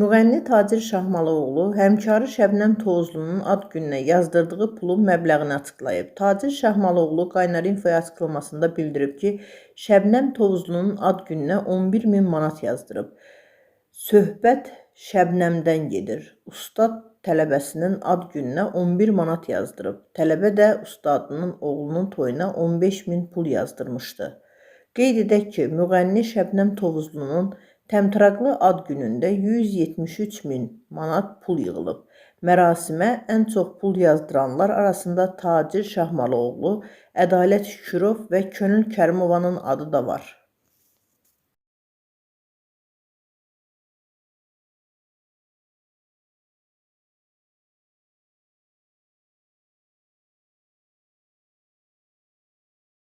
Müğənni Tacir Şahmalıoğlu həmkarı Şəbnəm Tovuzlunun ad gününə yazdırdığı pulun məbləğini açıqlayıb. Tacir Şahmalıoğlu Qaynar Infoya açıqlamasında bildirib ki, Şəbnəm Tovuzlunun ad gününə 11 min manat yazdırıb. Söhbət Şəbnəmdən gedir. Ustad tələbəsinin ad gününə 11 manat yazdırıb. Tələbə də ustadının oğlunun toyuna 15 min pul yazdırmışdı. Qeyd edək ki, müğənni Şəbnəm Tovuzlunun təmtəraqlı ad günündə 173 min manat pul yığılıb. Mərasimə ən çox pul yazdıranlar arasında Tacir Şahmalıoğlu, Ədalət Şükürov və Könül Kərimovanın adı da var.